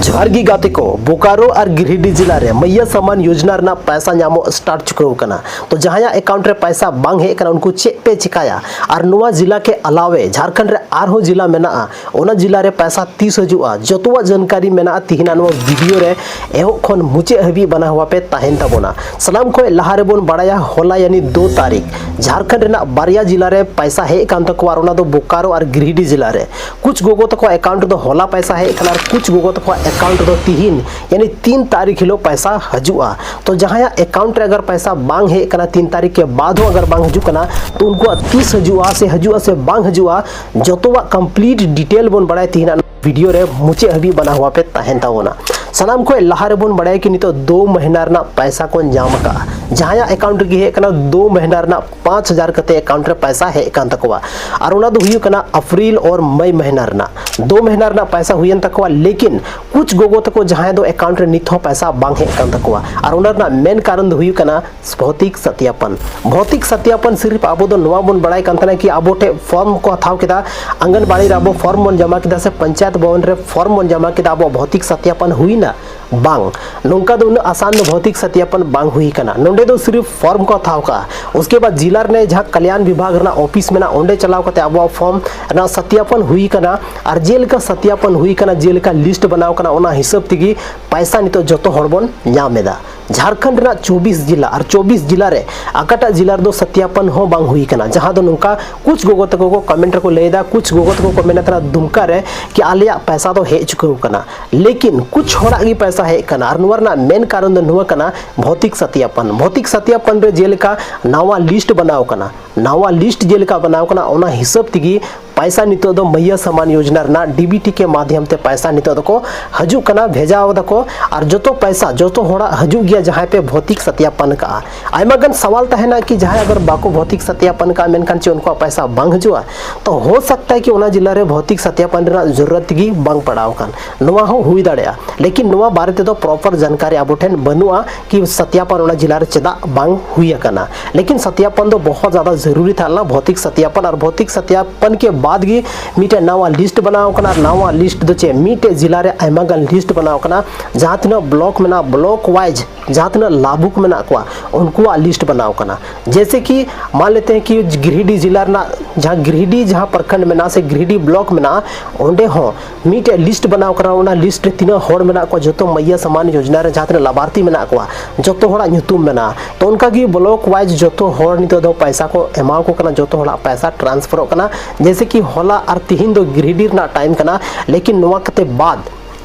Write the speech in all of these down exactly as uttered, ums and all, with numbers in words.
ᱡᱚᱦᱟᱨ ᱜᱮ ᱜᱟᱛᱮ ᱠᱚ, ᱵᱳᱠᱟᱨᱳ ᱟᱨ ᱜᱤᱨᱤᱰᱤ ᱡᱤᱞᱟ ᱨᱮ ᱢᱟᱹᱭᱭᱟ ᱥᱟᱢᱟᱱ ᱭᱳᱡᱱᱟ ᱨᱮᱱᱟᱜ ᱯᱟᱭᱥᱟ ᱧᱟᱢᱚᱜ ᱥᱴᱟᱨᱴ ᱪᱩᱠᱟᱹᱣ ᱟᱠᱟᱱᱟ᱾ ᱛᱚ ᱡᱟᱦᱟᱸᱭᱟᱜ ᱮᱠᱟᱣᱩᱱᱴ ᱨᱮ ᱯᱟᱭᱥᱟ ᱵᱟᱝ ᱦᱮᱡ ᱟᱠᱟᱱᱟ, ᱩᱱᱠᱩ ᱪᱮᱫ ᱯᱮ ᱪᱮᱠᱟᱭᱟ? ᱟᱨ ᱱᱚᱣᱟ ᱡᱤᱞᱟ ᱠᱮ ᱟᱞᱟᱣᱮ ᱡᱷᱟᱲᱠᱷᱚᱸᱰ ᱨᱮ ᱟᱨᱦᱚᱸ ᱡᱤᱞᱟ ᱢᱮᱱᱟᱜᱼᱟ, ᱚᱱᱟ ᱡᱤᱞᱟ ᱨᱮ ᱯᱟᱭᱥᱟ ᱛᱤᱥ ᱦᱤᱡᱩᱜᱼᱟ, ᱡᱚᱛᱚᱣᱟᱜ ᱡᱟᱱᱠᱟᱨᱤ ᱢᱮᱱᱟᱜᱼᱟ ᱛᱤᱦᱤᱧᱟᱜ ᱱᱚᱣᱟ ᱵᱷᱤᱰᱤᱭᱳ ᱨᱮ᱾ ᱮᱦᱚᱵ ᱠᱷᱚᱱ ᱢᱩᱪᱟᱹᱫ ᱦᱟᱹᱵᱤᱡ ᱵᱟᱱᱟ ᱦᱚᱣᱟ ᱯᱮ ᱛᱟᱦᱮᱱ ᱛᱟᱵᱚᱱᱟ᱾ ᱥᱟᱱᱟᱢ ᱠᱷᱚᱱ ᱞᱟᱦᱟ ᱨᱮᱵᱚᱱ ᱵᱟᱲᱟᱭᱟ, ᱦᱚᱞᱟ ᱭᱟᱱᱤ ᱫᱩ ᱛᱟᱹᱨᱤᱠᱷ ᱡᱷᱟᱲᱠᱷᱚᱸᱰ ᱨᱮᱱᱟᱜ ᱵᱟᱨᱭᱟ ᱡᱤᱞᱟ ᱨᱮ ᱯᱟᱭᱥᱟ ᱦᱮᱡ ᱟᱠᱟᱱ ᱛᱟᱠᱚᱣᱟ, ᱟᱨ ᱚᱱᱟ ᱫᱚ ᱵᱳᱠᱟᱨᱳ ᱟᱨ ᱜᱤᱨᱤᱰᱤ ᱡᱤᱞᱟ ᱨᱮ᱾ ᱠᱩᱪ ᱜᱚᱜᱚ ᱛᱟᱠᱚᱣᱟᱜ ᱮᱠᱟᱣᱩᱱᱴ ᱨᱮᱫᱚ ᱦᱚᱞᱟ ᱯᱟᱭᱥᱟ ᱦᱮᱡ ᱟᱠᱟᱱᱟ ᱟᱨ ᱠᱩᱪ ᱜᱚᱜᱚ ᱛᱟᱠᱚᱣᱟᱜ ᱮᱠᱟᱣᱩᱱᱴ ᱨᱮᱫᱚ ᱛᱤᱦᱤᱧ ᱭᱟᱱᱤ ᱛᱤᱱ ᱛᱟᱹᱨᱤᱠᱷ ᱦᱤᱞᱳᱜ ᱯᱟᱭᱥᱟ ᱦᱤᱡᱩᱜᱼᱟ᱾ ᱛᱚ ᱡᱟᱦᱟᱸᱭᱟᱜ ᱮᱠᱟᱣᱩᱱᱴ ᱨᱮ ᱟᱜᱟᱨ ᱯᱟᱭᱥᱟ ᱵᱟᱝ ᱦᱮᱡ ᱟᱠᱟᱱᱟ, ᱛᱤᱱ ᱛᱟᱹᱨᱤᱠᱷ ᱠᱮ ᱵᱟᱫ ᱦᱚᱸ ᱟᱜᱟᱨ ᱵᱟᱝ ᱦᱤᱡᱩᱜ ᱠᱟᱱᱟ, ᱛᱚ ᱩᱱᱠᱩᱣᱟᱜ ᱛᱤᱥ ᱦᱤᱡᱩᱜᱼᱟ ᱥᱮ ᱦᱤᱡᱩᱜᱼᱟ ᱥᱮ ᱵᱟᱝ ᱦᱤᱡᱩᱜᱼᱟ, ᱡᱚᱛᱚᱣᱟᱜ ᱠᱚᱢᱯᱞᱤᱴ ᱰᱤᱴᱮᱞ ᱵᱚᱱ ᱵᱟᱲᱟᱭᱟ ᱛᱤᱦᱤᱧᱟᱜ ᱵᱷᱤᱰᱤᱭᱳ ᱨᱮ᱾ ᱢᱩᱪᱟᱹᱫ ᱦᱟᱹᱵᱤᱡ ᱵᱟᱱᱟ ᱦᱚᱣᱟ ᱯᱮ ᱛᱟᱦᱮᱱ ᱛᱟᱵᱚᱱᱟ᱾ ᱥᱟᱱᱟᱢ ᱠᱷᱚᱱ ᱞᱟᱦᱟ ᱨᱮᱵᱚᱱ ᱵᱟᱲᱟᱭᱟ ᱠᱤ ᱱᱤᱛᱚᱜ ᱫᱩ ᱢᱟᱹᱦᱱᱟᱹ ᱨᱮᱱᱟᱜ ᱯᱟᱭᱥᱟ ᱠᱚ ᱧᱟᱢ ᱟᱠᱟᱫᱼᱟ᱾ ᱡᱟᱦᱟᱸᱭᱟᱜ ᱮᱠᱟᱣᱩᱱᱴ ᱨᱮᱜᱮ ᱦᱮᱡ ᱟᱠᱟᱱᱟ, ᱫᱩ ᱢᱟᱹᱦᱱᱟᱹ ᱨᱮᱱᱟᱜ ᱯᱟᱸᱪ ᱦᱟᱡᱟᱨ ᱠᱟᱛᱮ ᱮᱠᱟᱣᱩᱱᱴ ᱨᱮ ᱯᱟᱭᱥᱟ ᱦᱮᱡ ᱟᱠᱟᱱ ᱛᱟᱠᱚᱣᱟ᱾ ᱟᱨ ᱚᱱᱟ ᱫᱚ ᱦᱩᱭᱩᱜ ᱠᱟᱱᱟ ᱟᱯᱨᱤᱞ ᱟᱨ ᱢᱟᱭ ᱢᱟᱹᱦᱱᱟᱹ ᱨᱮᱱᱟᱜ᱾ ᱫᱩ ᱢᱟᱹᱦᱱᱟᱹ ᱨᱮᱱᱟᱜ ᱯᱟᱭᱥᱟ ᱦᱩᱭᱮᱱ ᱛᱟᱠᱚᱣᱟ, ᱞᱮᱠᱤᱱ ᱠᱩᱪ ᱜᱚᱜᱚ ᱛᱟᱠᱚ ᱡᱟᱦᱟᱸᱭ ᱫᱚ ᱮᱠᱟᱣᱩᱱᱴ ᱨᱮ ᱱᱤᱛ ᱦᱚᱸ ᱯᱟᱭᱥᱟ ᱵᱟᱝ ᱦᱮᱡ ᱟᱠᱟᱱ ᱛᱟᱠᱚᱣᱟ᱾ ᱟᱨ ᱚᱱᱟ ᱨᱮᱱᱟᱜ ᱢᱮᱱ ᱠᱟᱨᱚᱱ ᱫᱚ ᱦᱩᱭᱩᱜ ᱠᱟᱱᱟ ᱵᱷᱳᱣᱛᱤᱠ ᱥᱟᱛᱭᱟᱯᱚᱱ᱾ ᱵᱷᱳᱣᱛᱤᱠ ᱥᱟᱛᱭᱟᱯᱚᱱ ᱥᱤᱨᱯ ᱟᱵᱚ ᱫᱚ ᱱᱚᱣᱟ ᱵᱚᱱ ᱵᱟᱲᱟᱭ ᱠᱟᱱ ᱛᱟᱦᱮᱱᱟ ᱠᱤ ᱟᱵᱚ ᱴᱷᱮᱱ ᱯᱷᱚᱨᱢ ᱠᱚ ᱦᱟᱛᱟᱣ ᱠᱮᱫᱟ, ᱟᱝᱜᱟᱱᱵᱟᱲᱤ ᱨᱮ ᱟᱵᱚ ᱯᱷᱚᱨᱢ ᱵᱚᱱ ᱡᱚᱢᱟ ᱠᱮᱫᱟ ᱥᱮ ᱯᱚᱧᱪᱟᱭᱮᱛ ᱵᱷᱚᱵᱚᱱ ᱨᱮ ᱯᱷᱚᱨᱢ ᱵᱚᱱ ᱡᱚᱢᱟ ᱠᱮᱫᱟ, ᱟᱵᱚᱣᱟᱜ ᱵᱷᱳᱣᱛᱤᱠ ᱥᱟᱛᱭᱟᱯᱚᱱ ᱦᱩᱭᱱᱟ? ᱵᱟᱝ, ᱱᱚᱝᱠᱟ ᱫᱚ ᱩᱱᱟᱹᱜ ᱟᱥᱟᱱ ᱫᱚ ᱵᱷᱳᱣᱛᱤᱠ ᱥᱟᱛᱭᱟᱯᱚᱱ ᱵᱟᱝ ᱦᱩᱭ ᱠᱟᱱᱟ᱾ ᱱᱚᱸᱰᱮ ᱫᱚ ᱥᱤᱨᱯ ᱯᱷᱚᱨᱢ ᱠᱚ ᱦᱟᱛᱟᱣ ᱠᱟᱜᱼᱟ, ᱩᱥᱠᱮ ᱵᱟᱫ ᱡᱤᱞᱟ ᱨᱮᱱᱟᱜ ᱡᱟᱦᱟᱸ ᱠᱟᱞᱭᱟᱱ ᱵᱤᱵᱷᱟᱜᱽ ᱨᱮᱱᱟᱜ ᱚᱯᱷᱤᱥ ᱢᱮᱱᱟᱜᱼᱟ, ᱚᱸᱰᱮ ᱪᱟᱞᱟᱣ ᱠᱟᱛᱮ ᱟᱵᱚᱣᱟᱜ ᱯᱷᱚᱨᱢ ᱨᱮᱱᱟᱜ ᱥᱟᱛᱭᱟᱯᱚᱱ ᱦᱩᱭ ᱠᱟᱱᱟ᱾ ᱟᱨ ᱡᱮᱞᱮᱠᱟ ᱥᱟᱛᱭᱟᱯᱚᱱ ᱦᱩᱭ ᱠᱟᱱᱟ, ᱡᱮᱞᱮᱠᱟ ᱞᱤᱥᱴ ᱵᱮᱱᱟᱣ ᱠᱟᱱᱟ, ᱚᱱᱟ ᱦᱤᱥᱟᱹᱵ ᱛᱮᱜᱮ ᱯᱟᱭᱥᱟ ᱱᱤᱛᱚᱜ ᱡᱚᱛᱚ ᱦᱚᱲ ᱵᱚᱱ ᱧᱟᱢ ᱮᱫᱟ᱾ ᱡᱷᱟᱲᱠᱷᱚᱸᱰ ᱨᱮᱱᱟᱜ ᱪᱚᱵᱵᱤᱥ ᱡᱤᱞᱟ, ᱟᱨ ᱪᱚᱵᱵᱤᱥ ᱡᱤᱞᱟ ᱨᱮ ᱚᱠᱟᱴᱟᱜ ᱡᱤᱞᱟ ᱨᱮᱫᱚ ᱥᱟᱛᱭᱟᱯᱚᱱ ᱦᱚᱸ ᱵᱟᱝ ᱦᱩᱭ ᱠᱟᱱᱟ, ᱡᱟᱦᱟᱸ ᱫᱚ ᱱᱚᱝᱠᱟ ᱠᱩᱪ ᱜᱚᱜᱚ ᱛᱟᱠᱚ ᱠᱚ ᱠᱚᱢᱮᱱᱴ ᱨᱮᱠᱚ ᱞᱟᱹᱭ ᱮᱫᱟ, ᱠᱩᱪ ᱜᱚᱜᱚ ᱛᱟᱠᱚ ᱠᱚ ᱢᱮᱱᱮᱫ ᱛᱟᱦᱮᱱᱟ ᱫᱩᱢᱠᱟ ᱨᱮ ᱠᱤ ᱟᱞᱮᱭᱟᱜ ᱯᱟᱭᱥᱟ ᱫᱚ ᱦᱮᱡ ᱪᱩᱠᱟᱹᱣ ᱠᱟᱱᱟ, ᱞᱮᱠᱤᱱ ᱠᱩᱪ ᱦᱚᱲᱟᱜ ᱜᱮ ᱯᱟᱭᱥᱟ ᱦᱮᱡ ᱠᱟᱱᱟ᱾ ᱟᱨ ᱱᱚᱣᱟ ᱨᱮᱱᱟᱜ ᱢᱮᱱ ᱠᱟᱨᱚᱱ ᱫᱚ ᱱᱚᱣᱟ ᱠᱟᱱᱟ ᱵᱷᱳᱣᱛᱤᱠ ᱥᱟᱛᱭᱟᱯᱚᱱ᱾ ᱵᱷᱳᱣᱛᱤᱠ ᱥᱟᱛᱭᱟᱯᱚᱱ ᱨᱮ ᱡᱮᱞᱮᱠᱟ ᱱᱟᱣᱟ ᱞᱤᱥᱴ ᱵᱮᱱᱟᱣ ᱠᱟᱱᱟ, ᱱᱟᱣᱟ ᱞᱤᱥᱴ ᱡᱮᱞᱮᱠᱟ ᱵᱮᱱᱟᱣ ᱠᱟᱱᱟ, ᱚᱱᱟ ᱦᱤᱥᱟᱹᱵ ᱛᱮᱜᱮ ᱯᱟᱭᱥᱟ ᱱᱤᱛᱚᱜ ᱫᱚ ᱢᱟᱹᱭᱭᱟ ᱥᱟᱢᱟᱱ ᱭᱳᱡᱽᱱᱟ ᱨᱮᱱᱟᱜ ᱰᱤᱵᱤᱴᱤ ᱠᱮ ᱢᱟᱫᱷᱭᱚᱢ ᱛᱮ ᱯᱟᱭᱥᱟ ᱱᱤᱛᱚᱜ ᱫᱚᱠᱚ ᱦᱤᱡᱩᱜ ᱠᱟᱱᱟ, ᱵᱷᱮᱡᱟ ᱫᱟᱠᱚ᱾ ᱟᱨ ᱡᱚᱛᱚ ᱯᱟᱭᱥᱟ ᱡᱚᱛᱚ ᱦᱚᱲᱟᱜ ᱦᱤᱡᱩᱜ ᱜᱮᱭᱟ, ᱡᱟᱦᱟᱸᱭ ᱯᱮ ᱵᱷᱳᱣᱛᱤᱠ ᱥᱟᱛᱭᱟᱯᱚᱱ ᱠᱟᱜᱼᱟ᱾ ᱟᱭᱢᱟ ᱜᱟᱱ ᱥᱟᱣᱟᱞ ᱛᱟᱦᱮᱱᱟ ᱠᱤ ᱡᱟᱦᱟᱸᱭ ᱟᱜᱟᱨ ᱵᱟᱠᱚ ᱵᱷᱳᱣᱛᱤᱠ ᱥᱟᱛᱭᱟᱯᱚᱱ ᱠᱟᱜᱼᱟ, ᱢᱮᱱᱠᱷᱟᱱ ᱪᱮᱫ ᱩᱱᱠᱩᱣᱟᱜ ᱯᱟᱭᱥᱟ ᱵᱟᱝ ᱦᱤᱡᱩᱜᱼᱟ? ᱛᱚ ᱦᱳ ᱥᱟᱠᱛᱟ ᱦᱮ ᱠᱤ ᱚᱱᱟ ᱡᱤᱞᱟ ᱨᱮ ᱵᱷᱳᱣᱛᱤᱠ ᱥᱟᱛᱭᱟᱯᱚᱱ ᱨᱮᱱᱟᱜ ᱡᱚᱨᱩᱨᱟᱛ ᱜᱮ ᱵᱟᱝ ᱯᱟᱲᱟᱣ ᱟᱠᱟᱱ, ᱱᱚᱣᱟ ᱦᱚᱸ ᱦᱩᱭ ᱫᱟᱲᱮᱭᱟᱜᱼᱟ᱾ ᱞᱮᱠᱤᱱ ᱱᱚᱣᱟ ᱵᱟᱨᱮ ᱛᱮᱫᱚ ᱯᱨᱚᱯᱟᱨ ᱡᱟᱱᱠᱟᱨᱤ ᱟᱵᱚ ᱴᱷᱮᱱ ᱵᱟᱹᱱᱩᱜᱼᱟ ᱠᱤ ᱥᱟᱛᱭᱟᱯᱚᱱ ᱚᱱᱟ ᱡᱤᱞᱟ ᱨᱮ ᱪᱮᱫᱟᱜ ᱵᱟᱝ ᱦᱩᱭ ᱟᱠᱟᱱᱟ᱾ ᱞᱮᱠᱤᱱ ᱥᱟᱛᱭᱟᱯᱚᱱ ᱫᱚ ᱵᱚᱦᱚᱛ ᱡᱟᱫᱟ ᱡᱟᱹᱨᱩᱨᱤ ᱛᱟᱦᱮᱸ ᱞᱮᱱᱟ ᱵᱷᱚᱛᱤᱠ ᱥᱟᱛᱭᱟᱯᱚᱱ, ᱟᱨ ᱵᱷᱚᱛᱤᱠ ᱥᱟᱛᱭᱟᱯᱚᱱ ᱠᱮ ᱵᱟᱫ ᱜᱮ ᱢᱤᱫᱴᱮᱱ ᱱᱟᱣᱟ ᱞᱤᱥᱴ ᱵᱮᱱᱟᱣ ᱠᱟᱱᱟ᱾ ᱟᱨ ᱱᱟᱣᱟ ᱞᱤᱥᱴ ᱫᱚ ᱪᱮᱫ, ᱢᱤᱫᱴᱮᱡ ᱡᱮᱞᱟ ᱨᱮ ᱟᱭᱢᱟ ᱜᱟᱱ ᱞᱤᱥᱴ ᱵᱮᱱᱟᱣ ᱠᱟᱱᱟ, ᱡᱟᱦᱟᱸ ᱛᱤᱱᱟᱹᱜ ᱵᱞᱚᱠ ᱢᱮᱱᱟᱜᱼᱟ, ᱵᱞᱚᱠ ᱣᱟᱭᱤᱡ ᱡᱟᱦᱟᱸ ᱛᱤᱱᱟᱹᱜ ᱞᱟᱵᱷᱩᱠ ᱢᱮᱱᱟᱜ ᱠᱚᱣᱟ, ᱩᱱᱠᱩᱣᱟᱜ ᱞᱤᱥᱴ ᱵᱮᱱᱟᱣ ᱠᱟᱱᱟ᱾ ᱡᱮᱭᱥᱮ ᱠᱤ ᱢᱟᱱ ᱞᱮᱛᱮ ᱦᱮᱸ ᱠᱤ ᱜᱤᱨᱤᱰᱤ ᱡᱮᱞᱟ ᱨᱮᱱᱟᱜ ᱡᱟᱦᱟᱸ ᱜᱤᱨᱤᱰᱤ ᱡᱟᱦᱟᱸ ᱯᱨᱚᱠᱷᱚᱸᱰ ᱢᱮᱱᱟᱜᱼᱟ ᱥᱮ ᱜᱤᱨᱤᱰᱤ ᱵᱞᱚᱠ ᱢᱮᱱᱟᱜᱼᱟ, ᱚᱸᱰᱮ ᱦᱚᱸ ᱢᱤᱫᱴᱮᱡ ᱞᱤᱥᱴ ᱵᱮᱱᱟᱣ ᱠᱟᱱᱟ᱾ ᱚᱱᱟ ᱞᱤᱥᱴ ᱨᱮ ᱛᱤᱱᱟᱹᱜ ᱦᱚᱲ ᱢᱮᱱᱟᱜ ᱠᱚᱣᱟ, ᱡᱚᱛᱚ ᱢᱟᱹᱭᱭᱟ ᱥᱟᱢᱟᱱ ᱭᱳᱡᱽᱱᱟ ᱨᱮ ᱡᱟᱦᱟᱸ ᱛᱤᱱᱟᱹᱜ ᱞᱟᱵᱷᱟᱨᱛᱷᱤ ᱢᱮᱱᱟᱜ ᱠᱚᱣᱟ, ᱡᱚᱛᱚ ᱦᱚᱲᱟᱜ ᱧᱩᱛᱩᱢ ᱢᱮᱱᱟᱜᱼᱟ᱾ ᱛᱚ ᱚᱱᱠᱟ ᱜᱮ ᱵᱞᱚᱠ ᱣᱟᱭᱤᱡ ᱡᱚᱛᱚ ᱦᱚᱲ ᱱᱤᱛᱚᱜ ᱫᱚ ᱯᱚᱭᱥᱟ ᱠᱚ ᱮᱢᱟᱣ ᱠᱚ ᱠᱟᱱᱟ, ᱡᱚᱛᱚ ᱦᱚᱲᱟᱜ ᱯᱚᱭᱥᱟ ᱴᱨᱟᱱᱥᱯᱷᱟᱨᱚᱜ ᱠᱟᱱᱟ᱾ ᱡᱮᱭᱥᱮ ᱠᱤ ᱦᱚᱞᱟ ᱟᱨ ᱛᱤᱦᱤᱧ ᱫᱚ ᱜᱤᱨᱤᱰᱤ ᱨᱮᱱᱟᱜ ᱴᱟᱭᱤᱢ ᱠᱟᱱᱟ, ᱞᱮᱠᱤᱱ ᱱᱚᱣᱟ ᱠᱟᱛᱮ ᱵᱟᱫ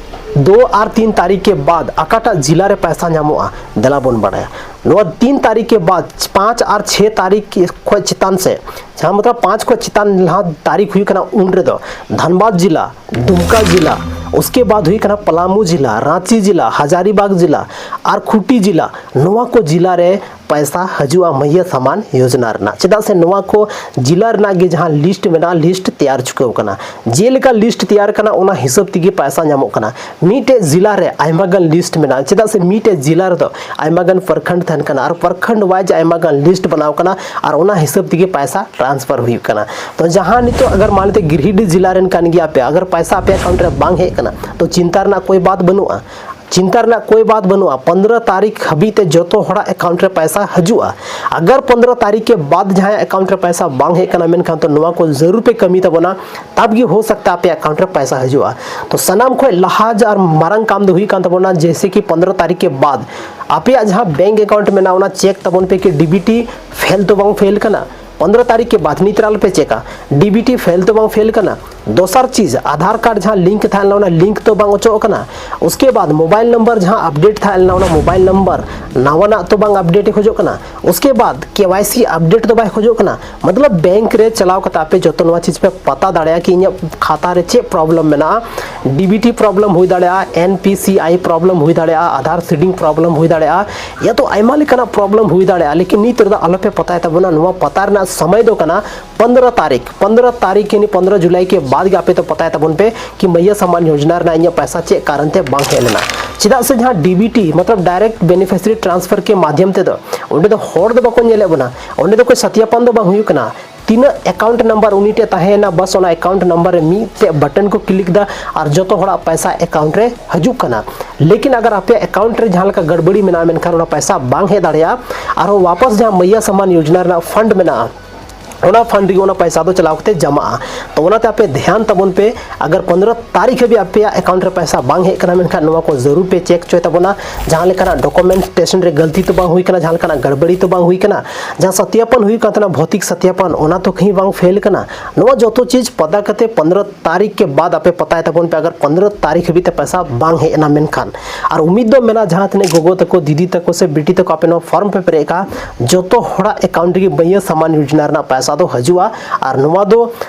ᱫᱩ ᱟᱨ ᱛᱤᱱ ᱛᱟᱹᱨᱤᱠᱷ ᱠᱮ ᱵᱟᱫ ᱚᱠᱟᱴᱟᱜ ᱡᱮᱞᱟ ᱨᱮ ᱯᱚᱭᱥᱟ ᱧᱟᱢᱚᱜᱼᱟ, ᱫᱮᱞᱟ ᱵᱚᱱ ᱵᱟᱲᱟᱭᱟ᱾ ᱱᱚᱣᱟ ᱛᱤᱱ ᱛᱟᱹᱨᱤᱠᱷ ᱠᱮ ᱵᱟᱫ, ᱯᱟᱸᱪ ᱟᱨ ᱪᱷᱮ ᱛᱟᱹᱨᱤᱠᱷ ᱠᱷᱚᱱ ᱪᱮᱛᱟᱱ ᱥᱮ, ᱡᱟᱦᱟᱸ ᱢᱚᱛᱞᱚᱵ ᱯᱟᱸᱪ ᱠᱷᱚᱱ ᱪᱮᱛᱟᱱ ᱞᱟᱦᱟ ᱛᱟᱹᱨᱤᱠᱷ ᱦᱩᱭᱩᱜ ᱠᱟᱱᱟ, ᱩᱱ ᱨᱮᱫᱚ ᱫᱷᱟᱱᱵᱟᱫᱽ ᱡᱮᱞᱟ, ᱫᱩᱢᱠᱟ ᱡᱮᱞᱟ, ᱩᱥᱠᱮ ᱵᱟᱫ ᱦᱩᱭᱩᱜ ᱠᱟᱱᱟ ᱯᱟᱞᱟᱢᱩ ᱡᱮᱞᱟ, ᱨᱟᱸᱪᱤ ᱡᱮᱞᱟ, ᱦᱟᱡᱟᱨᱤᱵᱟᱜᱽ ᱡᱮᱞᱟ ᱟᱨ ᱠᱷᱩᱴᱤ ᱡᱮᱞᱟ, ᱱᱚᱣᱟ ᱠᱚ ᱡᱮᱞᱟ ᱨᱮ ᱯᱚᱭᱥᱟ ᱦᱤᱡᱩᱜᱼᱟ ᱢᱟᱹᱦᱭᱟᱹ ᱥᱟᱢᱟᱱ ᱭᱳᱡᱽᱱᱟ ᱨᱮᱱᱟᱜ᱾ ᱪᱮᱫᱟᱜ ᱥᱮ ᱱᱚᱣᱟ ᱠᱚ ᱡᱮᱞᱟ ᱨᱮᱱᱟᱜ ᱜᱮ ᱡᱟᱦᱟᱸ ᱞᱤᱥᱴ ᱢᱮᱱᱟᱜᱼᱟ, ᱞᱤᱥᱴ ᱛᱮᱭᱟᱨ ᱪᱩᱠᱟᱹᱣ ᱠᱟᱱᱟ᱾ ᱡᱮᱞᱮᱠᱟ ᱞᱤᱥᱴ ᱛᱮᱭᱟᱨ ᱠᱟᱱᱟ, ᱚᱱᱟ ᱦᱤᱥᱟᱹᱵ ᱛᱮᱜᱮ ᱯᱚᱭᱥᱟ ᱧᱟᱢᱚᱜ ᱠᱟᱱᱟ᱾ ᱢᱤᱫᱴᱮᱡ ᱡᱮᱞᱟ ᱨᱮ ᱟᱭᱢᱟ ᱜᱟᱱ ᱞᱤᱥᱴ ᱢᱮᱱᱟᱜᱼᱟ, ᱪᱮᱫᱟᱜ ᱥᱮ ᱢᱤᱫᱴᱮᱡ ᱡᱮᱞᱟ ᱨᱮᱫᱚ ᱟᱭᱢᱟ ᱜᱟᱱ ᱯᱨᱚᱠᱷᱚᱸᱰ ᱛᱟᱦᱮᱱ ᱠᱟᱱᱟ ᱟᱨ ᱯᱨᱚᱠᱷᱚᱸᱰ ᱣᱟᱭᱤᱡ ᱟᱭᱢᱟ ᱜᱟᱱ ᱞᱤᱥᱴ ᱵᱮᱱᱟᱣ ᱠᱟᱱᱟ ᱟᱨ ᱚᱱᱟ ᱦᱤᱥᱟᱹᱵ ᱛᱮᱜᱮ ᱯᱚᱭᱥᱟ ᱴᱨᱟᱱᱥᱯᱷᱟᱨ ᱦᱩᱭᱩᱜ ᱠᱟᱱᱟ᱾ ᱛᱚ ᱡᱟᱦᱟᱸ ᱱᱤᱛᱚᱜ ᱟᱜᱟᱨ ᱢᱟᱱ ᱞᱮᱛᱮ ᱜᱤᱨᱤᱰᱤ ᱡᱮᱞᱟ ᱨᱮᱱ ᱠᱟᱱ ᱜᱮᱭᱟ ᱯᱮ, ᱟᱜᱟᱨ ᱯᱚᱭᱥᱟ ᱟᱯᱮᱭᱟᱜ ᱮᱠᱟᱣᱩᱱᱴ ᱨᱮ ᱵᱟᱝ ᱦᱮᱡ ᱠᱟᱱᱟ, ᱛᱚ ᱪᱤᱱᱛᱟ ᱨᱮᱱᱟᱜ ᱠᱳᱭ ᱵᱟᱛ ᱵᱟᱹᱱᱩᱜᱼᱟ᱾ ᱪᱤᱱᱛᱟ ᱨᱮᱱᱟᱜ ᱠᱳᱭ ᱵᱟᱛ ᱵᱟᱹᱱᱩᱜᱼᱟ, ᱯᱚᱱᱫᱽᱨᱚ ᱛᱟᱹᱨᱤᱠᱷ ᱦᱟᱹᱵᱤᱡ ᱛᱮ ᱡᱚᱛᱚ ᱦᱚᱲᱟᱜ ᱮᱠᱟᱣᱩᱱᱴ ᱨᱮ ᱯᱚᱭᱥᱟ ᱦᱤᱡᱩᱜᱼᱟ᱾ ᱟᱜᱟᱨ ᱯᱚᱱᱫᱽᱨᱚ ᱛᱟᱹᱨᱤᱠᱷ ᱠᱮ ᱵᱟᱫ ᱡᱟᱦᱟᱸᱭᱟᱜ ᱮᱠᱟᱣᱩᱱᱴ ᱨᱮ ᱯᱚᱭᱥᱟ ᱵᱟᱝ ᱦᱮᱡ ᱠᱟᱱᱟ, ᱢᱮᱱᱠᱷᱟᱱ ᱛᱚ ᱱᱚᱣᱟ ᱠᱚ ᱡᱟᱹᱨᱩᱲ ᱯᱮ ᱠᱟᱹᱢᱤ ᱛᱟᱵᱚᱱᱟ, ᱛᱟᱵ ᱜᱮ ᱦᱳ ᱥᱟᱠᱛᱟ ᱟᱯᱮᱭᱟᱜ ᱮᱠᱟᱣᱩᱱᱴ ᱨᱮ ᱯᱚᱭᱥᱟ ᱦᱤᱡᱩᱜᱼᱟ᱾ ᱛᱚ ᱥᱟᱱᱟᱢ ᱠᱷᱚᱱ ᱞᱟᱦᱟ ᱡᱟ ᱟᱨ ᱢᱟᱨᱟᱝ ᱠᱟᱢ ᱫᱚ ᱦᱩᱭᱩᱜ ᱠᱟᱱ ᱛᱟᱵᱚᱱᱟ, ᱡᱮᱭᱥᱮ ᱠᱤ ᱯᱚᱱᱫᱽᱨᱚ ᱛᱟᱹᱨᱤᱠᱷ ᱠᱮ ᱵᱟᱫ ᱟᱯᱮᱭᱟᱜ ᱡᱟᱦᱟᱸ ᱵᱮᱝᱠ ᱮᱠᱟᱣᱩᱱᱴ ᱢᱮᱱᱟᱜᱼᱟ, ᱚᱱᱟ ᱪᱮᱠ ᱛᱟᱵᱚᱱ ᱯᱮ ᱠᱤ ᱰᱤᱵᱤᱴᱤ ᱯᱷᱮᱞ ᱛᱚ ᱵᱟᱝ ᱯᱷᱮᱞ ᱠᱟᱱᱟ᱾ ᱯᱚᱱᱫᱽᱨᱚ ᱛᱟᱹᱨᱤᱠᱷ ᱠᱮ ᱵᱟᱫ ᱱᱤᱛ ᱨᱮ ᱟᱞᱚᱯᱮ ᱪᱮᱠᱟ, ᱰᱤᱵᱤᱴᱤ ᱯᱷᱮᱞ ᱛᱚ ᱵᱟᱝ ᱯᱷᱮᱞ ᱠᱟᱱᱟ᱾ ᱫᱚᱥᱟᱨ ᱪᱤᱡᱽ, ᱟᱫᱷᱟᱨ ᱠᱟᱨᱰ ᱡᱟᱦᱟᱸ ᱞᱤᱝᱠ ᱛᱟᱦᱮᱸ ᱞᱮᱱᱟ, ᱚᱱᱟ ᱞᱤᱝᱠ ᱛᱚ ᱵᱟᱝ ᱚᱪᱚᱜ ᱠᱟᱱᱟ᱾ ᱩᱥᱠᱮ ᱵᱟᱫ ᱢᱳᱵᱟᱭᱤᱞ ᱱᱟᱢᱵᱟᱨ ᱡᱟᱦᱟᱸ ᱟᱯᱰᱮᱴ ᱛᱟᱦᱮᱸ ᱞᱮᱱᱟ, ᱚᱱᱟ ᱢᱳᱵᱟᱭᱤᱞ ᱱᱟᱢᱵᱟᱨ ᱱᱟᱣᱟᱱᱟᱜ ᱛᱚ ᱵᱟᱝ ᱟᱯᱰᱮᱴ ᱮ ᱠᱷᱚᱡᱚᱜ ᱠᱟᱱᱟ᱾ ᱩᱥᱠᱮ ᱵᱟᱫ ᱠᱮ ᱣᱟᱭ ᱥᱤ ᱟᱯᱰᱮᱴ ᱫᱚ ᱵᱟᱭ ᱠᱷᱚᱡᱚᱜ ᱠᱟᱱᱟ᱾ ᱢᱚᱛᱞᱚᱵ ᱵᱮᱝᱠ ᱨᱮ ᱪᱟᱞᱟᱣ ᱠᱟᱛᱮ ᱟᱯᱮ ᱡᱚᱛᱚ ᱱᱚᱣᱟ ᱪᱤᱡᱽ ᱯᱮ ᱯᱟᱛᱟ ᱫᱟᱲᱮᱭᱟᱜᱼᱟ ᱠᱤ ᱤᱧᱟᱹᱜ ᱠᱷᱟᱛᱟ ᱨᱮ ᱪᱮᱫ ᱯᱨᱚᱵᱞᱮᱢ ᱢᱮᱱᱟᱜᱼᱟ, ᱰᱤᱵᱤᱴᱤ ᱯᱨᱚᱵᱞᱮᱢ ᱦᱩᱭ ᱫᱟᱲᱮᱭᱟᱜᱼᱟ, ᱮᱱ ᱯᱤ ᱥᱤ ᱟᱭ ᱯᱨᱚᱵᱞᱮᱢ ᱦᱩᱭ ᱫᱟᱲᱮᱭᱟᱜᱼᱟ, ᱟᱫᱷᱟᱨ ᱥᱤᱰᱤᱝ ᱯᱨᱚᱵᱞᱮᱢ ᱦᱩᱭ ᱫᱟᱲᱮᱭᱟᱜᱼᱟ, ᱭᱟ ᱛᱚ ᱟᱭᱢᱟ ᱞᱮᱠᱟᱱᱟᱜ ᱯᱨᱚᱵᱞᱮᱢ ᱦᱩᱭ ᱫᱟᱲᱮᱭᱟᱜᱼᱟ᱾ ᱞᱮᱠᱤᱱ ᱱᱤᱛ ᱨᱮᱫᱚ ᱟᱞᱚᱯᱮ ᱯᱟᱛᱟᱭ ᱛᱟᱵᱚᱱᱟ, ᱱᱚᱣᱟ ᱯᱟᱛᱟ ᱨᱮᱱᱟᱜ ᱥᱚᱢᱚᱭ ᱫᱚ ᱠᱟᱱᱟ ᱯᱚᱱᱫᱽᱨᱚ ᱛᱟᱹᱨᱤᱠᱷ, ᱯᱚᱱᱫᱽᱨᱚ ᱛᱟᱹᱨᱤᱠᱷ ᱭᱟᱱᱤ ᱯᱚᱱᱫᱽᱨᱚ ᱡᱩᱞᱟᱭ ᱠᱮ ᱵᱟᱫ ᱜᱮ ᱟᱯᱮ ᱫᱚ ᱯᱟᱛᱟᱭ ᱛᱟᱵᱚᱱ ᱯᱮ ᱠᱤ ᱢᱟᱹᱭᱭᱟᱹ ᱥᱟᱢᱟᱱ ᱭᱳᱡᱽᱱᱟ ᱨᱮᱱᱟᱜ ᱤᱧᱟᱹᱜ ᱯᱚᱭᱥᱟ ᱪᱮᱫ ᱠᱟᱨᱚᱱ ᱛᱮ ᱵᱟᱝ ᱦᱮᱡ ᱞᱮᱱᱟ᱾ ᱪᱮᱫᱟᱜ ᱥᱮ ᱡᱟᱦᱟᱸ ᱰᱤᱵᱤᱴᱤ ᱢᱚᱛᱞᱚᱵ direct beneficiary transfer ᱠᱮ ᱢᱟᱫᱷᱭᱚᱢ ᱛᱮᱫᱚ ᱚᱸᱰᱮ ᱫᱚ ᱦᱚᱲ ᱫᱚ ᱵᱟᱠᱚ ᱧᱮᱞᱮᱫ ᱵᱚᱱᱟ, ᱚᱸᱰᱮ ᱫᱚ ᱠᱳᱭ ᱥᱟᱛᱭᱟᱯᱟᱱ ᱫᱚ ᱵᱟᱝ ᱦᱩᱭᱩᱜ ᱠᱟᱱᱟ᱾ ᱛᱤᱱᱟᱹᱜ ᱮᱠᱟᱣᱩᱱᱴ ᱱᱟᱢᱵᱟᱨ ᱩᱱᱤ ᱴᱷᱮᱱ ᱛᱟᱦᱮᱸᱭᱮᱱᱟ, ᱵᱟᱥ ᱚᱱᱟ ᱮᱠᱟᱣᱩᱱᱴ ᱱᱟᱢᱵᱟᱨ ᱨᱮ ᱢᱤᱫᱴᱮᱡ ᱵᱟᱴᱚᱱ ᱠᱚ ᱠᱞᱤᱠ ᱮᱫᱟ ᱟᱨ ᱡᱚᱛᱚ ᱦᱚᱲᱟᱜ ᱯᱚᱭᱥᱟ ᱮᱠᱟᱣᱩᱱᱴ ᱨᱮ ᱦᱤᱡᱩᱜ ᱠᱟᱱᱟ᱾ ᱞᱮᱠᱤᱱ ᱟᱜᱟᱨ ᱟᱯᱮᱭᱟᱜ ᱮᱠᱟᱣᱩᱱᱴ ᱨᱮ ᱡᱟᱦᱟᱸ ᱞᱮᱠᱟ ᱜᱟᱲᱵᱟᱲᱤ ᱢᱮᱱᱟᱜᱼᱟ, ᱢᱮᱱᱠᱷᱟᱱ ᱚᱱᱟ ᱯᱚᱭᱥᱟ ᱵᱟᱝ ᱦᱮᱡ ᱫᱟᱲᱮᱭᱟᱜᱼᱟ᱾ ᱟᱨᱦᱚᱸ ᱣᱟᱯᱟᱥ ᱡᱟᱦᱟᱸ ᱢᱟᱹᱭᱭᱟ ᱥᱟᱢᱟᱱ ᱭᱳᱡᱽᱱᱟ ᱨᱮᱱᱟᱜ ᱯᱷᱟᱱᱰ ᱢᱮᱱᱟᱜᱼᱟ, ᱚᱱᱟ ᱯᱷᱟᱱᱰ ᱨᱮᱜᱮ ᱚᱱᱟ ᱯᱚᱭᱥᱟ ᱫᱚ ᱪᱟᱞᱟᱣ ᱠᱟᱛᱮ ᱡᱟᱢᱟᱜᱼᱟ᱾ ᱛᱚ ᱚᱱᱟᱛᱮ ᱟᱯᱮ ᱫᱷᱮᱭᱟᱱ ᱛᱟᱵᱚᱱ ᱯᱮ, ᱟᱜᱟᱨ ᱯᱚᱱᱫᱽᱨᱚ ᱛᱟᱹᱨᱤᱠᱷ ᱦᱟᱹᱵᱤᱡ ᱟᱯᱮᱭᱟᱜ ᱮᱠᱟᱣᱩᱱᱴ ᱨᱮ ᱯᱚᱭᱥᱟ ᱵᱟᱝ ᱦᱮᱡ ᱠᱟᱱᱟ, ᱢᱮᱱᱠᱷᱟᱱ ᱱᱚᱣᱟ ᱠᱚ ᱡᱟᱹᱨᱩᱲ ᱯᱮ ᱪᱮᱠ ᱦᱚᱪᱚᱭ ᱛᱟᱵᱚᱱᱟ᱾ ᱡᱟᱦᱟᱸ ᱞᱮᱠᱟᱱᱟᱜ ᱰᱚᱠᱩᱢᱮᱱᱴᱮᱥᱚᱱ ᱨᱮ ᱜᱟᱹᱞᱛᱤ ᱛᱚ ᱵᱟᱝ ᱦᱩᱭ ᱠᱟᱱᱟ, ᱡᱟᱦᱟᱸ ᱞᱮᱠᱟᱱᱟᱜ ᱜᱟᱲᱵᱟᱲᱤ ᱛᱚ ᱵᱟᱝ ᱦᱩᱭ ᱠᱟᱱᱟ, ᱡᱟᱦᱟᱸ ᱥᱟᱛᱭᱟᱯᱚᱱ ᱦᱩᱭᱩᱜ ᱠᱟᱱ ᱛᱟᱦᱮᱱᱟ, ᱵᱷᱚᱛᱤᱠ ᱥᱟᱛᱭᱟᱯᱚᱱ, ᱚᱱᱟ ᱛᱚ ᱠᱟᱹᱦᱤ ᱵᱟᱝ ᱯᱷᱮᱞ ᱠᱟᱱᱟ᱾ ᱱᱚᱣᱟ ᱡᱚᱛᱚ ᱪᱤᱡᱽ ᱯᱟᱛᱟ ᱠᱟᱛᱮ ᱯᱚᱱᱫᱽᱨᱚ ᱛᱟᱹᱨᱤᱠᱷ ᱠᱮ ᱵᱟᱫ ᱟᱯᱮ ᱯᱟᱛᱟᱭ ᱛᱟᱵᱚᱱ ᱯᱮ, ᱟᱜᱟᱨ ᱯᱚᱱᱫᱽᱨᱚ ᱛᱟᱹᱨᱤᱠᱷ ᱦᱟᱹᱵᱤᱡ ᱛᱮ ᱯᱚᱭᱥᱟ ᱵᱟᱝ ᱦᱮᱡ ᱮᱱᱟ᱾ ᱢᱮᱱᱠᱷᱟᱱ ᱟᱨ ᱩᱢᱤᱫ ᱫᱚ ᱢᱮᱱᱟᱜᱼᱟ, ᱡᱟᱦᱟᱸ ᱛᱤᱱᱟᱹᱜ ᱜᱚᱜᱚ ᱛᱟᱠᱚ, ᱫᱤᱫᱤ ᱛᱟᱠᱚ ᱥᱮ ᱵᱤᱴᱤ ᱛᱟᱠᱚ ᱟᱯᱮ ᱱᱚᱣᱟ ᱯᱷᱚᱨᱢ ᱯᱮ ᱯᱮᱨᱮᱡ ᱟᱠᱟᱫᱼᱟ, ᱡᱚᱛᱚ ᱦᱚᱲᱟᱜ ᱮᱠᱟᱣᱩᱱᱴ ᱨᱮᱜᱮ ᱢᱟᱹᱭᱭᱟᱹ ᱥᱟᱢᱟᱱ ᱭᱳᱡᱽᱱᱟ ᱨᱮᱱᱟᱜ ᱯᱚᱭᱥᱟ ᱫᱚ ᱦᱤᱡᱩᱜᱼᱟ᱾ ᱟᱨ ᱱᱚᱣᱟ ᱫᱚ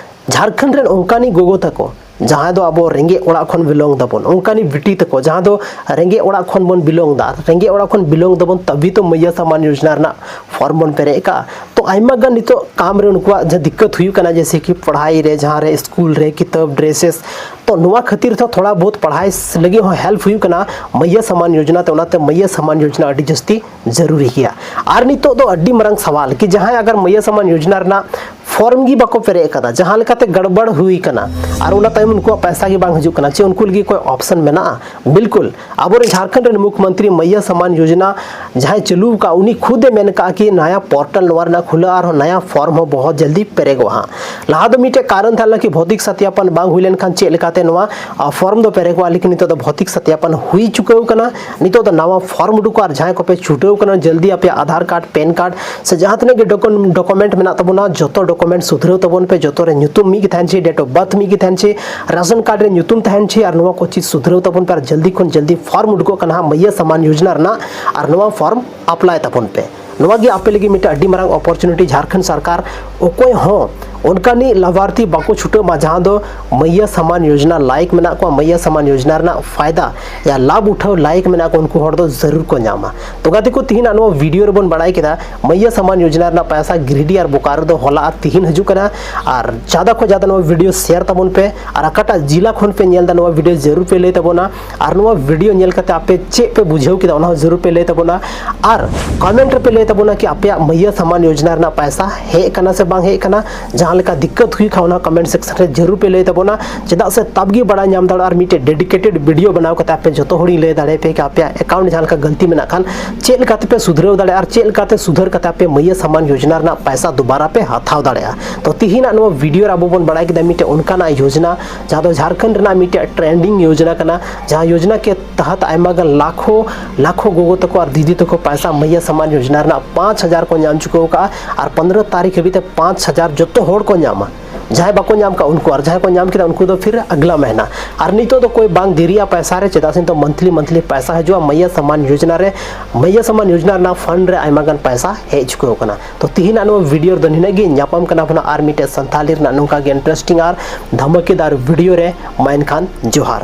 ᱡᱷᱟᱲᱠᱷᱚᱸᱰ ᱨᱮᱱ ᱚᱱᱠᱟᱱᱤᱡ ᱜᱚᱜᱚ ᱛᱟᱠᱚ, ᱡᱟᱦᱟᱸᱭ ᱫᱚ ᱟᱵᱚ ᱨᱮᱸᱜᱮᱡ ᱚᱲᱟᱜ ᱠᱷᱚᱱ ᱵᱤᱞᱚᱝ ᱫᱟᱵᱚᱱ, ᱚᱱᱠᱟᱱᱤᱡ ᱵᱤᱴᱤ ᱛᱟᱠᱚ, ᱡᱟᱦᱟᱸ ᱫᱚ ᱨᱮᱸᱜᱮᱡ ᱚᱲᱟᱜ ᱠᱷᱚᱱ ᱵᱚᱱ ᱵᱤᱞᱚᱝ ᱫᱟ, ᱨᱮᱸᱜᱮᱡ ᱚᱲᱟᱜ ᱠᱷᱚᱱ ᱵᱤᱞᱚᱝ ᱫᱟᱵᱚᱱ, ᱛᱟᱵᱤ ᱛᱚ ᱢᱟᱹᱭᱭᱟᱹ ᱥᱟᱢᱟᱱ ᱭᱳᱡᱽᱱᱟ ᱨᱮᱱᱟᱜ ᱯᱷᱚᱨᱢ ᱵᱚᱱ ᱯᱮᱨᱮᱡ ᱟᱠᱟᱫᱼᱟ᱾ ᱛᱚ ᱟᱭᱢᱟ ᱜᱟᱱ ᱱᱤᱛᱚᱜ ᱠᱟᱢ ᱨᱮ ᱩᱱᱠᱩᱣᱟᱜ ᱡᱟᱦᱟᱸ ᱫᱤᱠᱠᱟᱛ ᱦᱩᱭᱩᱜ ᱠᱟᱱᱟ, ᱡᱮᱭᱥᱮ ᱠᱤ ᱯᱟᱲᱦᱟᱭ ᱨᱮ, ᱡᱟᱦᱟᱸ ᱨᱮ ᱥᱠᱩᱞ ᱨᱮ ᱠᱤᱛᱟᱹᱵ, ᱰᱨᱮᱥᱮᱥ, ᱛᱚ ᱱᱚᱣᱟ ᱠᱷᱟᱹᱛᱤᱨ ᱛᱮ ᱛᱷᱚᱲᱟ ᱵᱚᱦᱩᱛ ᱯᱟᱲᱦᱟᱭ ᱞᱟᱹᱜᱤᱫ ᱦᱚᱸ ᱦᱮᱞᱯ ᱦᱩᱭᱩᱜ ᱠᱟᱱᱟ ᱢᱟᱹᱭᱭᱟᱹ ᱥᱟᱢᱟᱱ ᱭᱳᱡᱽᱱᱟ ᱛᱮ᱾ ᱚᱱᱟᱛᱮ ᱢᱟᱹᱭᱭᱟᱹ ᱥᱟᱢᱟᱱ ᱭᱳᱡᱽᱱᱟ ᱟᱹᱰᱤ ᱡᱟᱹᱥᱛᱤ ᱡᱟᱹᱨᱩᱨᱤ ᱜᱮᱭᱟ᱾ ᱟᱨ ᱱᱤᱛᱚᱜ ᱫᱚ ᱟᱹᱰᱤ ᱢᱟᱨᱟᱝ ᱥᱟᱣᱟᱞ ᱠᱤ ᱡᱟᱦᱟᱸᱭ ᱟᱜᱟᱨ ᱢᱟᱹᱭᱭᱟᱹ ᱥᱟᱢᱟᱱ ᱭᱳᱡᱽᱱᱟ ᱨᱮᱱᱟᱜ ᱯᱷᱚᱨᱢ ᱜᱮ ᱵᱟᱠᱚ ᱯᱮᱨᱮᱡ ᱟᱠᱟᱫᱟ, ᱡᱟᱦᱟᱸ ᱞᱮᱠᱟᱛᱮ ᱜᱟᱲᱵᱟᱲ ᱦᱩᱭ ᱟᱠᱟᱱᱟ, ᱟᱨ ᱚᱱᱟ ᱛᱟᱭᱚᱢ ᱩᱱᱠᱩᱣᱟᱜ ᱯᱚᱭᱥᱟ ᱜᱮ ᱵᱟᱝ ᱦᱤᱡᱩᱜ ᱠᱟᱱᱟ, ᱪᱮ ᱩᱱᱠᱩ ᱞᱟᱹᱜᱤᱫ ᱠᱚᱭ ᱚᱯᱥᱚᱱ ᱢᱮᱱᱟᱜᱼᱟ? ᱵᱤᱞᱠᱩᱞ᱾ ᱟᱵᱚᱨᱮᱱ ᱡᱷᱟᱲᱠᱷᱚᱸᱰ ᱨᱮᱱ ᱢᱩᱠᱷᱭᱚᱢᱚᱱᱛᱨᱤ ᱢᱟᱹᱭᱭᱟᱹ ᱥᱟᱢᱟᱱ ᱭᱳᱡᱽᱱᱟ ᱡᱟᱦᱟᱸᱭ ᱪᱟᱹᱞᱩ ᱟᱠᱟᱫ, ᱩᱱᱤ ᱠᱷᱩᱫ ᱮ ᱢᱮᱱ ᱟᱠᱟᱫ ᱠᱤ ᱱᱟᱭᱟ ᱯᱳᱨᱴᱟᱞ ᱱᱚᱣᱟ ᱨᱮᱱᱟᱜ ᱠᱷᱩᱞᱟᱹᱜᱼᱟ, ᱟᱨᱦᱚᱸ ᱱᱟᱭᱟ ᱯᱷᱚᱨᱢ ᱦᱚᱸ ᱵᱚᱦᱩᱛ ᱡᱚᱞᱫᱤ ᱯᱮᱨᱮᱡᱚᱜᱼᱟ ᱦᱟᱸᱜ᱾ ᱞᱟᱦᱟ ᱫᱚ ᱢᱤᱫᱴᱮᱡ ᱠᱟᱨᱚᱱ ᱛᱟᱦᱮᱸ ᱞᱮᱱᱟ ᱠᱤ ᱵᱷᱳᱣᱛᱤᱠ ᱥᱟᱛᱭᱟᱯᱚᱱ ᱵᱟᱝ ᱦᱩᱭ ᱞᱮᱱᱠᱷᱟᱱ ᱪᱮᱫ ᱞᱮᱠᱟᱛᱮ ᱱᱚᱣᱟ, ᱟ, ᱯᱷᱚᱨᱢ ᱫᱚ ᱯᱮᱨᱮᱡᱚᱜᱼᱟ, ᱞᱮᱠᱤᱱ ᱱᱤᱛᱚᱜ ᱫᱚ ᱵᱷᱳᱣᱛᱤᱠ ᱥᱟᱛᱭᱟᱯᱚᱱ ᱦᱩᱭ ᱪᱩᱠᱟᱹᱣ ᱠᱟᱱᱟ᱾ ᱱᱤᱛᱚᱜ ᱫᱚ ᱱᱟᱣᱟ ᱯᱷᱚᱨᱢ ᱩᱰᱩᱠᱚᱜᱼᱟ, ᱟᱨ ᱡᱟᱦᱟᱸᱭ ᱠᱚᱯᱮ ᱪᱷᱩᱴᱟᱹᱣ ᱠᱟᱱᱟ, ᱡᱚᱞᱫᱤ ᱟᱯᱮᱭᱟᱜ ᱟᱫᱷᱟᱨ ᱠᱟᱨᱰ, ᱯᱮᱱ ᱠᱟᱨᱰ ᱥᱮ ᱡᱟᱦᱟᱸ ᱛᱤᱱᱟᱹᱜ ᱜᱮ ᱰᱚᱠᱩᱢ-, ᱰᱚᱠᱩᱢᱮᱱᱴ ᱢᱮᱱᱟᱜ ᱛᱟᱵᱚᱱᱟ, ᱡᱚᱛᱚ ᱰᱚᱠᱩᱢᱮᱱᱴ ᱥᱩᱫᱷᱨᱟᱹᱣ ᱛᱟᱵᱚᱱ ᱯᱮ, ᱡᱚᱛᱚ ᱨᱮ ᱧᱩᱛᱩᱢ ᱢᱤᱫ ᱜᱮ ᱛᱟᱦᱮᱱ ᱪᱟᱹᱦᱤ, ᱰᱮᱴ ᱚᱯᱷ ᱵᱟᱨᱛᱷ ᱢᱤᱫ ᱜᱮ ᱛᱟᱦᱮᱱ ᱪᱟᱹᱦᱤ, ᱨᱮᱥᱚᱱ ᱠᱟᱨᱰ ᱨᱮ ᱧᱩᱛᱩᱢ ᱛᱟᱦᱮᱱ ᱪᱟᱹᱦᱤ, ᱟᱨ ᱱᱚᱣᱟ ᱠᱚ ᱪᱤᱡᱽ ᱥᱩᱫᱷᱨᱟᱹᱣ ᱛᱟᱵᱚᱱ ᱯᱮ, ᱟᱨ ᱡᱚᱞᱫᱤ ᱠᱷᱚᱱ ᱡᱚᱞᱫᱤ ᱯᱷᱚᱨᱢ ᱩᱰᱩᱠᱚᱜ ᱠᱟᱱᱟ ᱦᱟᱸᱜ ᱢᱟᱹᱭᱭᱟᱹ ᱥᱟᱢᱟᱱ ᱭᱳᱡᱽᱱᱟ ᱨᱮᱱᱟᱜ, ᱟᱨ ᱱᱚᱣᱟ ᱯᱷᱚᱨᱢ ᱟᱯᱞᱟᱭ ᱛᱟᱵᱚᱱ ᱯᱮ᱾ ᱱᱚᱣᱟ ᱜᱮ ᱟᱯᱮ ᱞᱟᱹᱜᱤᱫ ᱢᱤᱫᱴᱟᱝ ᱟᱹᱰᱤ ᱢᱟᱨᱟᱝ ᱚᱯᱚᱨᱪᱩᱱᱤᱴᱤ᱾ ᱡᱷᱟᱲᱠᱷᱚᱸᱰ ᱥᱚᱨᱠᱟᱨ ᱚᱠᱚᱭ ᱦᱚᱸ ᱚᱱᱠᱟᱱᱤᱡ ᱞᱟᱵᱷᱟᱨᱛᱷᱤ ᱵᱟᱠᱚ ᱪᱷᱩᱴᱟᱹᱜ ᱢᱟ, ᱡᱟᱦᱟᱸ ᱫᱚ ᱢᱟᱹᱭᱭᱟ ᱥᱟᱢᱟᱱ ᱭᱳᱡᱽᱱᱟ ᱞᱟᱭᱤᱠ ᱢᱮᱱᱟᱜ ᱠᱚᱣᱟ, ᱢᱟᱹᱭᱭᱟ ᱥᱟᱢᱟᱱ ᱭᱳᱡᱽᱱᱟ ᱨᱮᱱᱟᱜ ᱯᱷᱟᱭᱫᱟ ᱭᱟ ᱞᱟᱵᱷ ᱩᱴᱷᱟᱹᱣ ᱞᱟᱭᱤᱠ ᱢᱮᱱᱟᱜ ᱠᱚᱣᱟ, ᱩᱱᱠᱩ ᱦᱚᱲ ᱫᱚ ᱡᱟᱹᱨᱩᱲ ᱠᱚ ᱧᱟᱢᱟ᱾ ᱛᱚ ᱜᱟᱛᱮ ᱠᱚ, ᱛᱤᱦᱤᱧᱟᱜ ᱱᱚᱣᱟ ᱵᱷᱤᱰᱤᱭᱳ ᱨᱮᱵᱚᱱ ᱵᱟᱲᱟᱭ ᱠᱮᱫᱟ ᱢᱟᱹᱭᱭᱟ ᱥᱟᱢᱟᱱ ᱭᱳᱡᱽᱱᱟ ᱨᱮᱱᱟᱜ ᱯᱟᱭᱥᱟ ᱜᱤᱨᱤᱰᱤ ᱟᱨ ᱵᱳᱠᱟᱨᱳ ᱫᱚ ᱦᱚᱞᱟ ᱟᱨ ᱛᱤᱦᱤᱧ ᱦᱤᱡᱩᱜ ᱠᱟᱱᱟ᱾ ᱟᱨ ᱡᱟᱫᱟ ᱠᱷᱚᱱ ᱡᱟᱫᱟ ᱱᱚᱣᱟ ᱵᱷᱤᱰᱤᱭᱳ ᱥᱮᱭᱟᱨ ᱛᱟᱵᱚᱱ ᱯᱮ, ᱟᱨ ᱚᱠᱟᱴᱟᱜ ᱡᱤᱞᱟ ᱠᱷᱚᱱ ᱯᱮ ᱧᱮᱞ ᱮᱫᱟ ᱱᱚᱣᱟ ᱵᱷᱤᱰᱤᱭᱳ ᱡᱟᱹᱨᱩᱲ ᱯᱮ ᱞᱟᱹᱭ ᱛᱟᱵᱚᱱᱟ᱾ ᱟᱨ ᱱᱚᱣᱟ ᱵᱷᱤᱰᱤᱭᱳ ᱧᱮᱞ ᱠᱟᱛᱮ ᱟᱯᱮ ᱪᱮᱫ ᱯᱮ ᱵᱩᱡᱷᱟᱹᱣ ᱠᱮᱫᱟ ᱚᱱᱟ ᱦᱚᱸ ᱡᱟᱹᱨᱩᱲ ᱯᱮ ᱞᱟᱹᱭ ᱛᱟᱵᱚᱱᱟ᱾ ᱟᱨ ᱠᱚᱢᱮᱱᱴ ᱨᱮᱯᱮ ᱞᱟᱹᱭ ᱛᱟᱵᱚᱱᱟ ᱠᱤ ᱟᱯᱮᱭᱟᱜ ᱢᱟᱹᱭᱭᱟ ᱥᱟᱢᱟᱱ ᱭᱳᱡᱽᱱᱟ ᱨᱮᱱᱟᱜ ᱯᱟᱭᱥᱟ ᱦᱮᱡ ᱠᱟᱱᱟ ᱥᱮ ᱵᱟᱝ ᱦᱮᱡ ᱠᱟᱱᱟ᱾ ᱡᱟᱦᱟᱸ ᱞᱮᱠᱟ ᱫᱤᱠᱠᱟᱛ ᱦᱩᱭᱩᱜ ᱠᱷᱟᱱ ᱚᱱᱟ ᱠᱚᱢᱮᱱᱴ ᱥᱮᱠᱥᱚᱱ ᱨᱮ ᱡᱟᱹᱨᱩᱲ ᱯᱮ ᱞᱟᱹᱭ ᱛᱟᱵᱚᱱᱟ, ᱪᱮᱫᱟᱜ ᱥᱮ ᱛᱟᱵ ᱜᱮ ᱵᱟᱲᱟᱭ ᱧᱟᱢ ᱫᱟᱲᱮᱭᱟᱜᱼᱟ᱾ ᱟᱨ ᱢᱤᱫᱴᱮᱡ ᱰᱮᱰᱤᱠᱮᱴᱮᱰ ᱵᱷᱤᱰᱤᱭᱳ ᱵᱮᱱᱟᱣ ᱠᱟᱛᱮ ᱟᱯᱮ ᱡᱚᱛᱚ ᱦᱚᱲᱤᱧ ᱞᱟᱹᱭ ᱫᱟᱲᱮᱭᱟᱯᱮ ᱠᱤ ᱟᱯᱮᱭᱟᱜ ᱮᱠᱟᱣᱩᱱᱴ ᱡᱟᱦᱟᱸ ᱞᱮᱠᱟ ᱜᱟᱹᱞᱛᱤ ᱢᱮᱱᱟᱜ ᱠᱷᱟᱱ ᱪᱮᱫ ᱞᱮᱠᱟᱛᱮᱯᱮ ᱥᱩᱫᱷᱨᱟᱹᱣ ᱫᱟᱲᱮᱭᱟᱜᱼᱟ ᱟᱨ ᱪᱮᱫ ᱞᱮᱠᱟᱛᱮ ᱥᱩᱫᱷᱟᱹᱨ ᱠᱟᱛᱮ ᱟᱯᱮ ᱢᱟᱹᱭᱭᱟ ᱥᱟᱢᱟᱱ ᱭᱳᱡᱽᱱᱟ ᱨᱮᱱᱟᱜ ᱯᱟᱭᱥᱟ ᱫᱩᱵᱟᱨᱟ ᱯᱮ ᱦᱟᱛᱟᱣ ᱫᱟᱲᱮᱭᱟᱜᱼᱟ᱾ ᱛᱚ ᱛᱤᱦᱤᱧᱟᱜ ᱱᱚᱣᱟ ᱵᱷᱤᱰᱤᱭᱳ ᱨᱮ ᱟᱵᱚ ᱵᱚᱱ ᱵᱟᱲᱟᱭ ᱠᱮᱫᱟ ᱢᱤᱫᱴᱮᱡ ᱚᱱᱠᱟᱱᱟᱜ ᱭᱳᱡᱽᱱᱟ ᱡᱟᱦᱟᱸ ᱫᱚ ᱡᱷᱟᱲᱠᱷᱚᱸᱰ ᱨᱮᱱᱟᱜ ᱢᱤᱫᱴᱮᱡ ᱴᱨᱮᱱᱰᱤᱝ ᱭᱳᱡᱽᱱᱟ ᱠᱟᱱᱟ, ᱡᱟᱦᱟᱸ ᱭᱳᱡᱽᱱᱟ ᱠᱮ ᱛᱟᱦᱟᱛ ᱟᱭᱢᱟ ᱜᱟᱱ ᱞᱟᱠᱷᱚ ᱞᱟᱠᱷᱚ ᱜᱚᱜᱚ ᱛᱟᱠᱚ ᱟᱨ ᱫᱤᱫᱤ ᱛᱟᱠᱚ ᱯᱟᱭᱥᱟ ᱢᱟᱹᱭᱭᱟ ᱥᱟᱢᱟᱱ ᱭᱳᱡᱽᱱᱟ ᱨᱮᱱᱟᱜ ᱯᱟᱸᱪ ᱦᱟᱡᱟᱨ ᱠᱚ ᱧᱟᱢ ᱪᱩᱠᱟᱹᱣ ᱠᱟᱜᱼᱟ᱾ ᱟᱨ ᱯᱚᱱᱨᱚ ᱛᱟᱹᱨᱤᱠᱷ ᱦᱟᱹᱵᱤᱡ ᱛᱮ ᱯᱟᱸᱪ ᱦᱟᱡᱟᱨ ᱡᱚᱛᱚ ᱦᱚᱲ ᱠᱚ ᱧᱟᱢᱟ᱾ ᱡᱟᱦᱟᱸᱭ ᱵᱟᱠᱚ ᱧᱟᱢ ᱠᱟᱜ ᱩᱱᱠᱩ, ᱟᱨ ᱡᱟᱦᱟᱸᱭ ᱠᱚ ᱧᱟᱢ ᱠᱮᱫᱟ ᱩᱱᱠᱩ ᱫᱚ ᱯᱷᱤᱨ ᱟᱜᱽᱞᱟ ᱢᱟᱦᱱᱟ᱾ ᱟᱨ ᱱᱤᱛᱚᱜ ᱫᱚ ᱠᱚᱭ ᱵᱟᱝ ᱫᱮᱨᱤᱜᱼᱟ ᱯᱟᱭᱥᱟ ᱨᱮ, ᱪᱮᱫᱟᱜ ᱥᱮ ᱱᱤᱛᱚᱜ ᱢᱚᱱᱛᱷᱞᱤ ᱢᱚᱱᱛᱷᱞᱤ ᱯᱟᱭᱥᱟ ᱦᱤᱡᱩᱜᱼᱟ ᱢᱟᱹᱭᱭᱟ ᱥᱟᱢᱟᱱ ᱭᱳᱡᱽᱱᱟ ᱨᱮ᱾ ᱢᱟᱹᱭᱭᱟ ᱥᱟᱢᱟᱱ ᱭᱳᱡᱽᱱᱟ ᱨᱮᱱᱟᱜ ᱯᱷᱟᱱᱰ ᱨᱮ ᱟᱭᱢᱟ ᱜᱟᱱ ᱯᱟᱭᱥᱟ ᱦᱮᱡ ᱪᱩᱠᱟᱹᱣ ᱠᱟᱱᱟ᱾ ᱛᱚ ᱛᱤᱦᱤᱧᱟᱜ ᱱᱚᱣᱟ ᱵᱷᱤᱰᱤᱭᱳ ᱨᱮᱫᱚ ᱱᱤᱱᱟᱹᱜ ᱜᱮ᱾ ᱧᱟᱯᱟᱢ ᱠᱟᱱᱟ ᱵᱚᱱ ᱟᱨ ᱢᱤᱫᱴᱮᱡ ᱥᱟᱱᱛᱷᱟᱞᱤ ᱨᱮᱱᱟᱜ ᱱᱚᱝᱠᱟ ᱜᱮ ᱤᱱᱴᱟᱨᱮᱥᱴᱤᱝ ᱟᱨ ᱫᱷᱟᱢᱟᱠᱮᱫᱟᱨ ᱵᱷᱤᱰᱤᱭᱳ ᱨᱮ᱾ ᱢᱟ ᱮᱱᱠᱷᱟᱱ ᱡᱚᱦᱟᱨ᱾